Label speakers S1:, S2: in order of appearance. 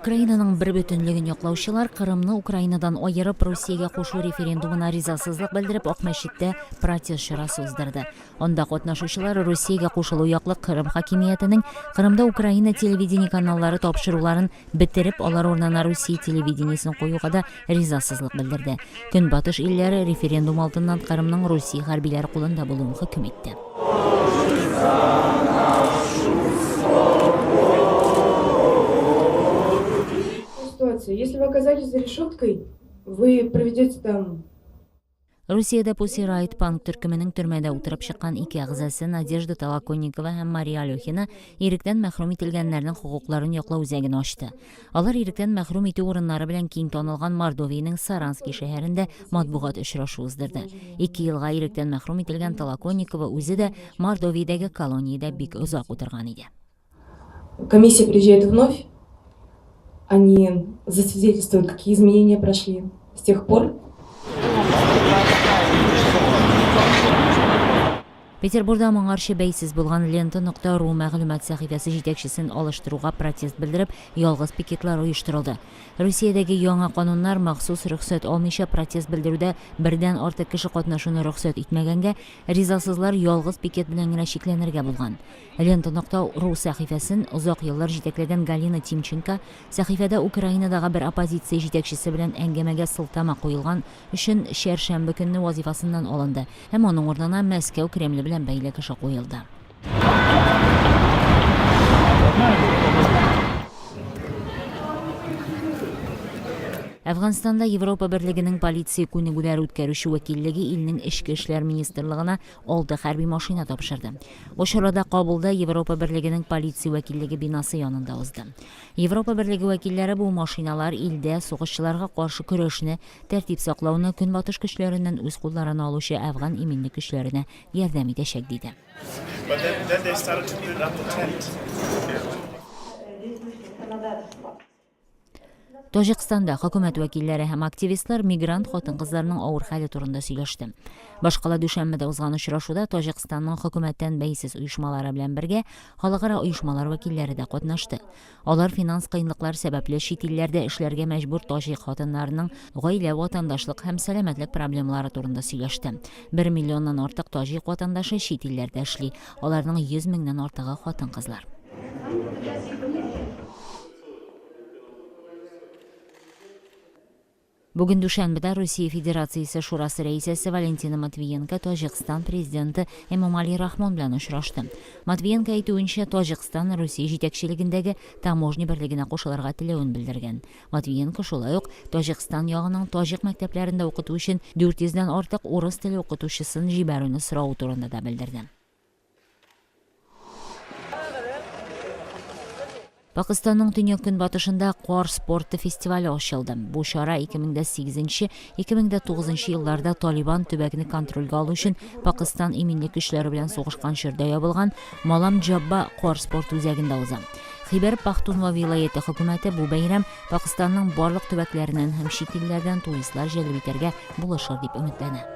S1: Украинаның бербөтенлеген яклаучылар Кырымны Украинадан аерып Русиягә кушу референдумына ризасызлык белдереп Акмәчеттә протест чарасы уздырды. Анда катнашучылар Русиягә кушылу яклы Кырым хакимиятенең Кырымда Украина телевидение каналлары тапшыруларын бетереп, алар урынына Русия телевидениесен куюга да ризасызлык белдерде. Көнбатыш илләре референдум алдыннан Кырымның Русия хәрбиләре кулында булуын хөкем итте.
S2: Ситуация. Если вы оказались за решеткой, вы проведете там
S1: Русиядә Pussy Riot панк төркеменең төрмәдә утырып чыккан ике әгъзасы Надежда Толоконникова һәм Мария Алехина иректән мәхрүм ителгәннәрнең хокукларын яклау үзәген ачты. Алар иректән мәхрүм итү урыннары белән киң танылган Мордовиянең Сарански шәһәрендә матбугат очрашуы уздырды. Ике елга иректән мәхрүм ителгән Толоконникова үзе дә Мордовиядәге колониядә бик озак утырган иде.
S2: Комиссия приезжает вновь, они засвидетельствуют, какие изменения прошли с тех пор.
S1: Петербурда моңарчы бәйсез булган Лента нокта ру мәгълүмат сәхифәсе җитәкчесен алыштыруга протест белдереп, ялгыз пикетлар оештырылды. Русиядәге яңа кануннар махсус рөхсәт алмыйча протест белдерүдә бердән артык кеше катнашуны рөхсәт итмәгәнгә, ризасызлар ялгыз пикет белән генә чикләнергә булган. Лента нокта ру сәхифәсен озак еллар җитәкләгән Галина Тимченко сәхифәдә Украинадагы бер оппозиция җитәкчесе белән әңгәмәгә сылтама куелган өчен чәршәмбе көнне вазифасыннан алынды һәм аның урынына Мәскәү Кремле белән бәйле кеше куелды. Әфганстанда Европа Берлегенең полиция күнегүләре үткәрүче вәкиллеге илнең Эчке эшләр министрлыгына алты хәрби машина тапшырды. Бу чарада Кабулда Европа Берлегенең полиция вәкиллеге бинасы янында узды. Европа Берлеге вәкилләре бу машиналар илдә сугышчыларга каршы көрәшне, тәртип саклауны Көнбатыш көчләреннән үз кулларына алучы әфган иминлек көчләренә ярдәм итәчәк, диде. Таҗикстанда хөкүмәт вәкилләре һәм активистлар мигрант хатын-кызларның авыр хәле турында сөйләште. Башкала Дүшәнбедә узган очрашуда Таҗикстанның хөкүмәттән бәйсез оешмалары белән бергә халыкара оешмалар вәкилләре дә катнашты. Алар финанс кыенлыклар сәбәпле чит илләрдә эшләргә мәҗбүр таҗик хатыннарының гаилә, ватандашлык һәм сәламәтлек проблемалары турында сөйләште. Бер миллионнан артык таҗик ватандашы чит илләрдә эшли, аларның 100 меңнән артыгы хатын-кызлар. Бүген Дүшәнбедә Русия Федерациясе Шурасы рәисәсе Валентина Матвиенко Таҗикстан президенты Эмомали Рахмон белән очрашты. Матвиенко әйтүенчә, Таҗикстан Русия җитәкчелегендәге таможня берлегенә кушылырга теләвен белдергән. Матвиенко шулай ук Таҗикстан ягының таҗик мәктәпләрендә укыту өчен 400 дән артык урыс теле укытучысын җибәрүне соравы турында да белдерде. Пакыстанның төньяк-көнбатышында кар спорты фестивале ачылды. Бу чара 2008-2009 елларда Талибан төбәкне контрольгә алу өчен Пакыстан иминлек көчләре белән сугышкан чорда ябылган Малам-Джабба кар спорты үзәгендә уза. Хибер Пахтунва вилаяте хөкүмәте бу бәйрәм Пакыстанның барлык төбәкләреннән һәм чит илләрдән туристлар җәлеп итәргә булышыр дип өметләнә.